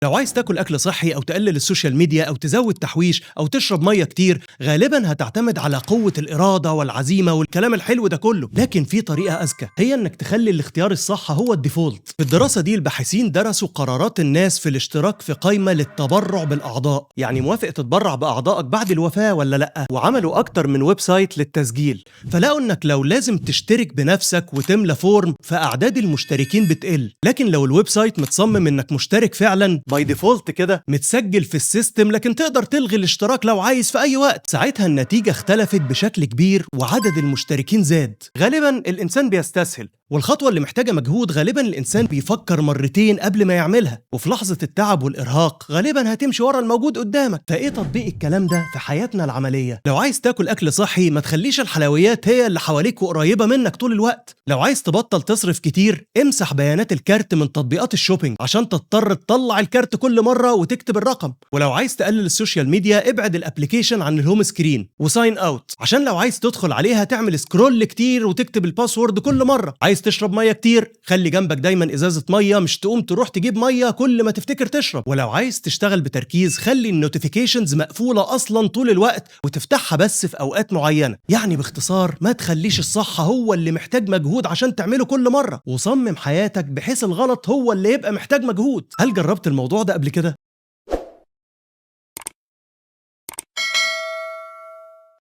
لو عايز تاكل اكل صحي او تقلل ال social media او تزود تحويش او تشرب مية كتير، غالبا هتعتمد على قوة الارادة والعزيمة والكلام الحلو ده كله. لكن في طريقه اذكى، هي انك تخلي الاختيار الصح هو ال default. في الدراسة دي الباحثين درسوا قرارات الناس في الاشتراك في قائمة للتبرع بالاعضاء، يعني موافق تتبرع باعضائك بعد الوفاة ولا لا، وعملوا اكتر من website للتسجيل، فلقوا انك لو لازم تشترك بنفسك وتملى form فاعداد المشتركين بتقل، لكن لو ال website متصمم انك مشترك فعلا by default كده متسجل في ال system، لكن تقدر تلغي الاشتراك لو عايز في اي وقت، ساعتها النتيجة اختلفت بشكل كبير وعدد المشتركين زاد. غالبا الانسان بيستسهل، والخطوة اللي محتاجة مجهود غالبا الإنسان بيفكر مرتين قبل ما يعملها، وفي لحظة التعب والإرهاق غالبا هتمشي ورا الموجود قدامك. فإيه تطبيق الكلام ده في حياتنا العملية؟ لو عايز تاكل أكل صحي ما تخليش الحلويات هي اللي حواليك وقريبة منك طول الوقت. لو عايز تبطل تصرف كتير امسح بيانات الكارت من تطبيقات ال shopping عشان تضطر تطلع الكارت كل مرة وتكتب الرقم. ولو عايز تقلل ال social media ابعد ال application عن ال home screen و sign out، عشان لو عايز تدخل عليها تعمل scroll كتير وتكتب ال password كل مرة. عايز تشرب مية كتير خلي جنبك دايما ازازة ميه، مش تقوم تروح تجيب مية كل ما تفتكر تشرب. ولو عايز تشتغل بتركيز خلي ال notifications مقفولة اصلا طول الوقت وتفتحها بس في اوقات معينه. يعني باختصار ما تخليش الصح هو اللي محتاج مجهود عشان تعمله كل مره، وصمم حياتك بحيث الغلط هو اللي يبقى محتاج مجهود. هل جربت الموضوع ده قبل كده؟